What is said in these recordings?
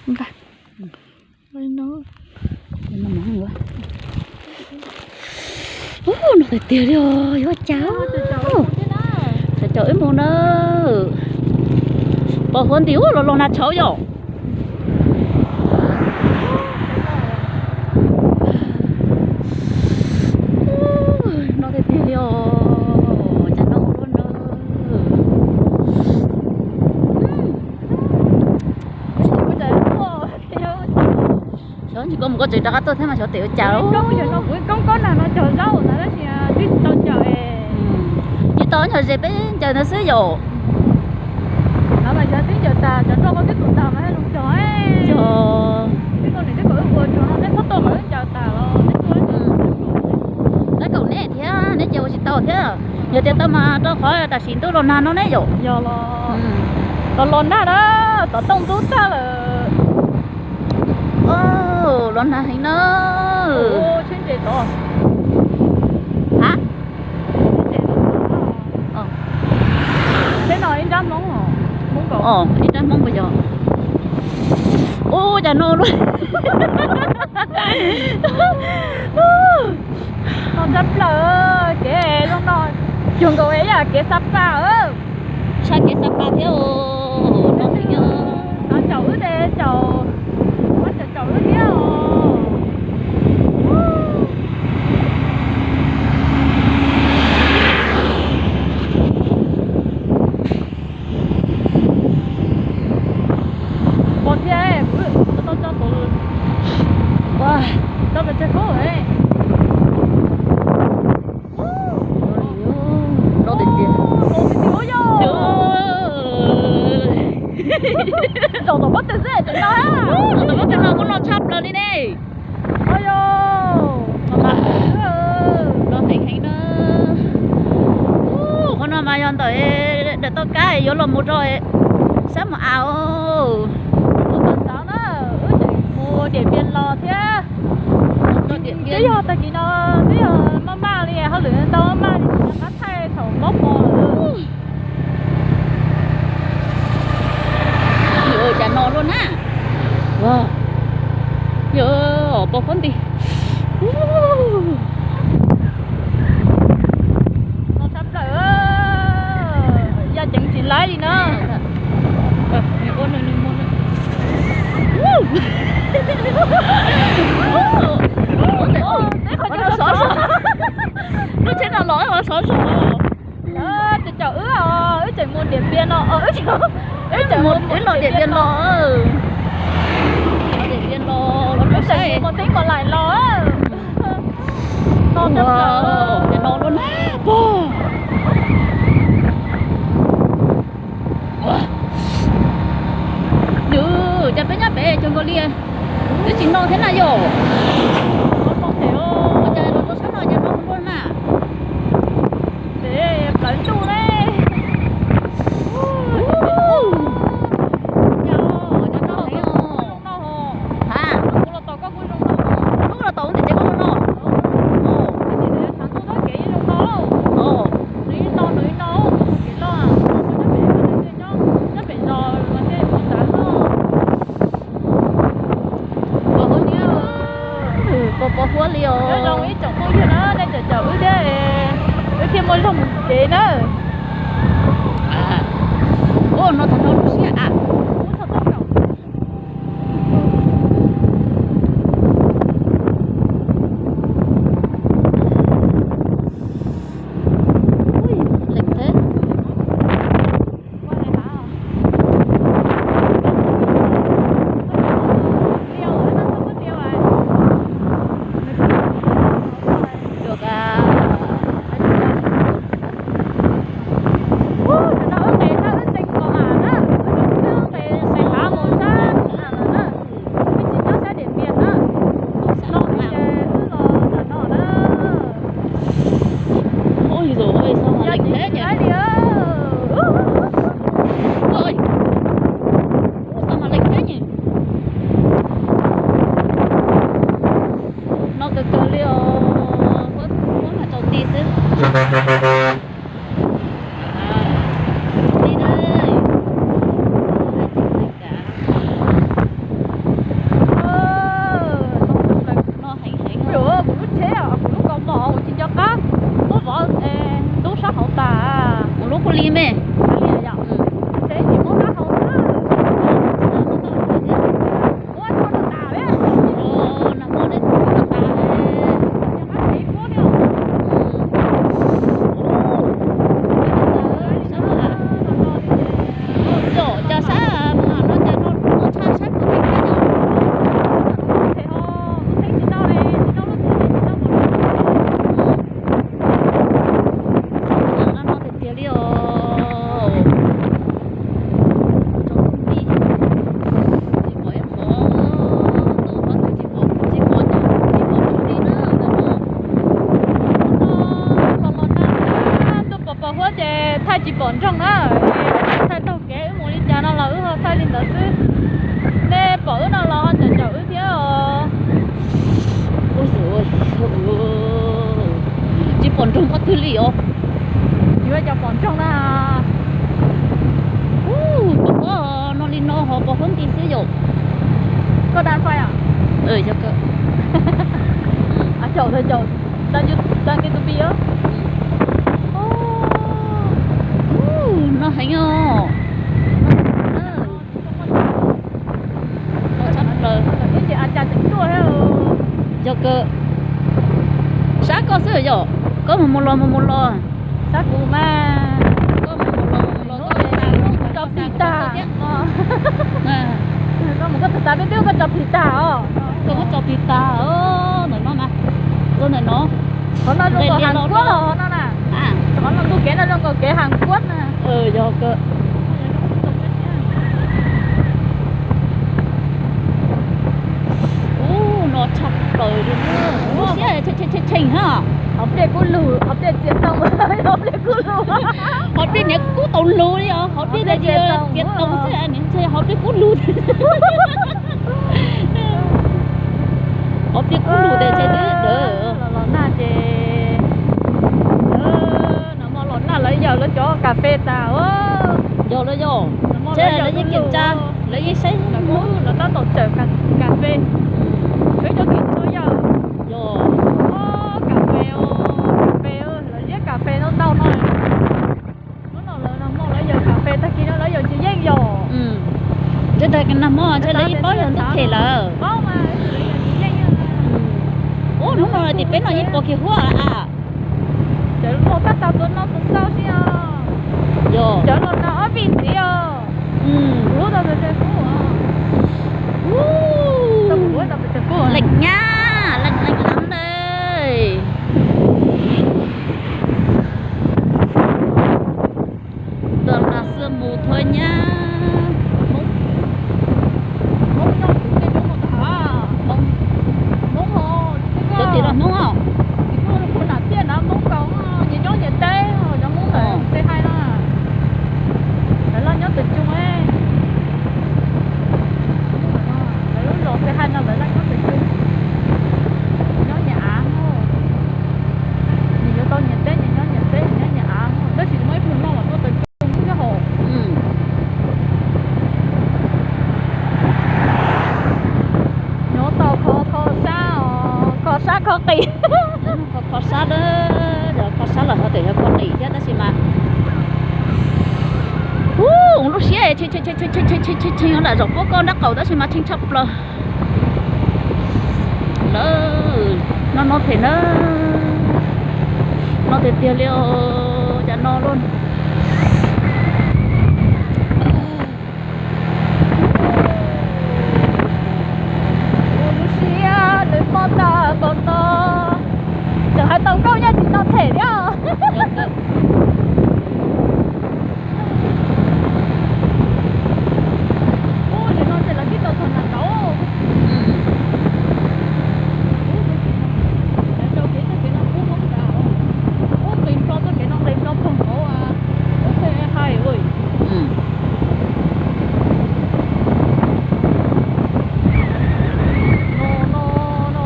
Ub, no tiag tiag li os, yuav cas. Caum wb mus na. Pos huab nti ub los los nag tshauv yom. No tiag tiag li os, cas no ua luaj na. Xyov tsis koj mus koj tsev rov qab tuaj thiab mas xyov tes ua cas. Koob koob nag no cog zaub na tab sis twb tsis tau cawm. Tsis tau, nyuag ze peb ncaws ntawd xwb yom. Mas xyov twb ncaws tas, cov nroj koj twb tus tas mas zoo cog. Cog. Twb koj niam twb kom wb ua tsuag no neb txhob tuaj mas wb ncaws tas los neb tuaj. Tab kaum neb thiab neb ces ua tsis tau thiab. Yog tias tau mas rau qhov tam sim ntuj los nag no neb yom. Yog los, los los nag na, xov tooj ntub tag lawm. Los nag heev na. Sib ntes tod. Ha? Peb no ib nrab Hmoob, Hmoob nkaus. Ib nrab Hmoob puas yog? Ub, cas no luaj. No tshaj plaws, kev zoo no cuag nkaus ib yam kev Sapa. Tshaj kev Sapa thiab. No heev. Xav caum wb tes caum, muab caum caum wb thiab os. Pom thiab, kuv tau tso tus, tau pes tsawg kub. Zaum tom pob tw xwb ces no, zaum tom pob tw no kuj no tshaj plaws li ne. Los heev heev na. Qhov no mas yog ntawm daim toj kab yuav los mus rau sab mus av. Ua kom ntxov na, wb tseem mus Diam Pias los thiab. Twb yog tag kis no twb yog maj maj li, hauj lwm ntau maj maj li, rov qab thaij thaum mob pos lawm. Cas no luaj na. Yog pos pob nti. No tshaj plaws, yaj ceev tsis laib li na. Lub tsheb no los sov sov. Tes caum wb os, wb tseem mus Diam Pias no, wb tseem mus Diam Pias no, Diam Pias no, wb tseem mus Teb Mos Lais los. No tshaj plaws, no luaj na. Nws, cas peb nyob pem cuag nkaus li twb tsis no thiab na yom. Cas los rau sab no cas no luaj na. Plawv ntuj ne. Ha, lub los tau ntawm tsev koj no. Pos huab li os. Pos pos huab li os. Nyob zoo ib tsoom phooj ywg na, nej caum caum wb thiab, wb thiaj muaj zog mus tsev na. Ua no thaum no lub siab a. Leej thiab. Ui dồi ôi, sao mà lạnh thế nhỉ? Ui, sao mà lạnh thế nhỉ? No kawg kawg li os, huab mas tsaus ti xwb. Ti na. twg li os. Yuav cov pom ntsoog na. Ub, pom koj no li no ho pom huab nti xwb yom. Koj dab fai os? Yog kawg. Caum, caum, tag nti tus pi os. Ub, no heev os. Tshaj plaws. Yog kawg. Sab koj xwb yom. Koj mus mus los mus mus los. Sab kuv mas. Koj mus mus los mus los koj xa koj tso plig tag. Koj mus koj tag tag peb peb koj tso plig tag os. Koj muab tso plig tag os ntawm no mas. Rau ntawm no. Qhov no zoo nkaus Hàn Quốc los no na. Qhov no ntu kev no zoo nkaus kev Hàn Quốc na. Yog kawg. Ub, no tshaj plaws li na. Lub siab tshee tshee tshee ha. Qhov pliaj kub lug, qhov pliaj txias tau, qhov pliaj kub lug. Qhov pliaj niag kub tau lug li os, qhov pliaj txias tau xwb, qhov pliaj kub lug. Qhov pliaj kub lug tes tshee twb dawv. Los nag ces, nag hmo los nag lawv yawm lawv cov kas fes tas. Yog lawv yog, ntshe lawv yeej kiểm tra, lawv yeej saib. Lawv tab tom tsawm kas fes, peb cov kev tuaj yawm. Yog, kas fes, kas fes, lawv ziab kas fes ntau ntau no. Hnub no lawv nag hmo lawv yawm kas fes, tag kis no lawv yawm tsis yeej yom. Ntshe tag kis nag hmo ntshe lawv yeej paub yog ntuj phem lawm. Ub, hnub no tim peb no yeej pom kiag huab a. Cov los tab tau tus no tus xau xwb os. Yog. Cov los no ob vij ntxiv os. Kuv lub tau pes tsawg kub os. Leej nyab, leej leej leej dawj. Tuaj nrog xwb mus thua nyab. Hmoob, Hmoob nyob kuv tej Hmoob no tag. Hmoob, Hmoob os, cov tim los Hmoob os. Tim no lub puag nram tiaj na Hmoob kaus, nyias nyob nyias teb, cov Hmoob ntawd xej haij na. Lawv laj nyob twg tsoog, lawv lub zos xej haij no lawv laj nyob twg tsoog, nyob nyias av. Nyias yuav tau nyias teb, nyias nyob nyias teb, nyias nyob nyias av, tab sis muaj ib tug no los tuaj twg tsoog thiab hos. Nyob tau kho kho sab os, kho sab kho qis. Kho kho sab, kho sab los ho tseem yog kho qis thiab tab sis mas, ub, lub siab tshee tshee tshee tshee tshee tshee tshee tshee lam zaum puab koj nrab qaum tab sis mas tshee tshaj plaws. Lawm, no no them na, no tiag tiag li os, cas no luaj. Ua lub siab nws mob tag npaum no, tseem hais tau nkauj nyaj tsis tau them thiab. Ub, nim no ces lawv twb tau txog nram nraud. Lawv rau kev txoj kev no kub hmoob nrad, ub nqis nrho txoj kev no nqis nrho puag nraud, ub xej haij ua. No no no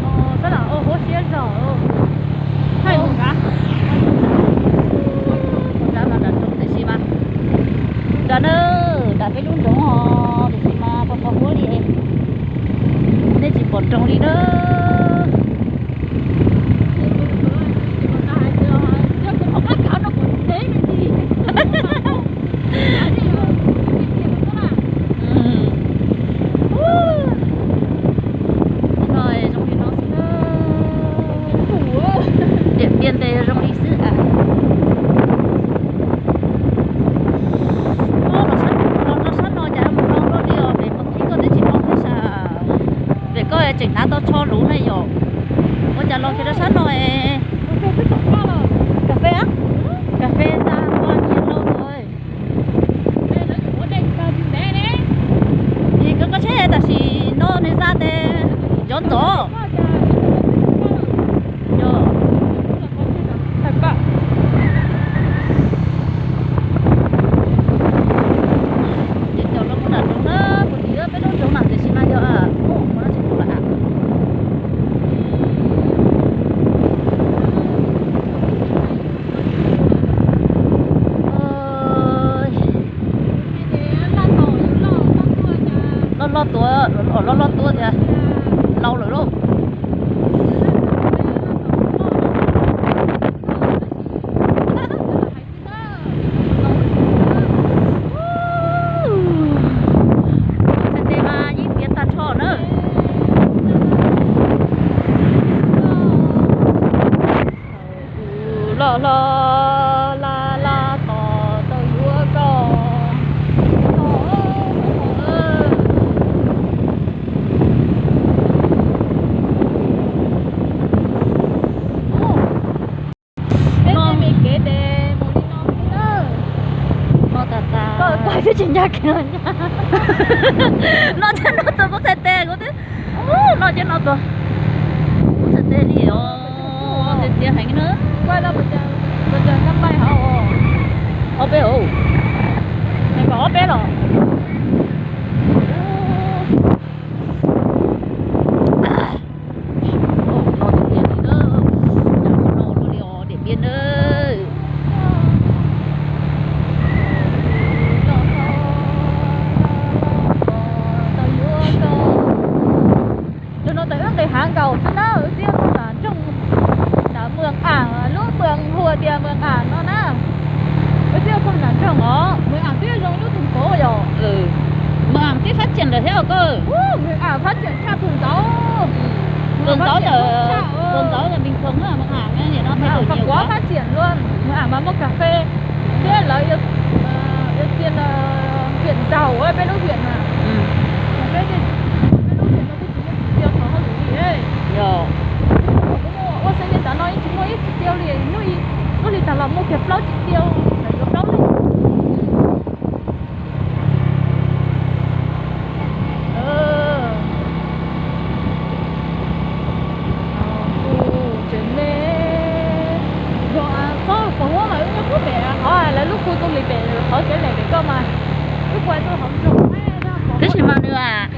no, sab nram huab siab zog. Thaij mus nrad, nrad mas nram nroog tiam sis mas, nrad na, nram peb lub nroog os tiam sis mas pos pos huab li, nej tsis pom nroog li na. No zoo li no xwb na. Tiam tiam ntes zoo li xwb. Los sab no cas mus no luaj li os, pem qhov thib koj twb tsis paub thiab sas. Pem koj tseem hnav tau tsho luv ne yom. Ua cas los kiag rau sab no es. Kas fes, kas fes ntag, ua nyiam lauj txawg. Vim koj koj tsheb tam sim no nws xa tes cov ntxov. Yog. Ces cov los kuj nram nroog na, kuv tsis yog peb lub nroog na tiam sis mas yog ua no tsis pom lawm. Loj tuaj, loj loj tuaj tiag. Laus lawm lauj. Txhais tes mas yeej txiav tag nrho na. Loj hlob laj laj tos tau yuav koj. Peb tej me kev ces mus li no xwb na. No tas tas. Koj pais twb tsis ncaj kev los ncaj. No thiab no tuaj kuv txhais tes kuv twb, no thiab no tuaj kuv txhais tes li os. Txiav txiav heev na. Ob peb os. Heev kom ob peb los. No tiag tiag li na, cas ua no luaj li os Diam Npiab na. Cov no tes wb nqis hav nkaus xwb na, wb tib tug nram nroog, nram Mws Am, lub Mws Am hu tias Mws Am no na. Wb tib tug nram nroog os, Mws Am twb zoo lub thành phố yom. Mws Am twb phát triển lawm thiab os koj. Mws Am phát triển tshaj Phường Sáu. Phường Sáu là bình thường á, Mws Am nó thay đổi nhiều quá. Quá phát triển luôn. Mws Am mas muaj cà phê, thiab lawv ua tias huyện giàu á, peb lub huyện mas. Peb, peb lub huyện no twb tsis muaj chỉ tiêu thov hauj lwm li. Yog. Ua xwb li tav no yeej tsis muaj ib chỉ tiêu li, hnub ib, hnub li tag los muaj kiag plaub chỉ tiêu, lawv yuav plaub leej. Tsev me, tsob pos huab mas wb nyob puag pem qhov lawv lub khu du lịch pem qhov kev lem pem koj mas, wb kuj tuaj hauv nroog. Twb tsis mas nws a.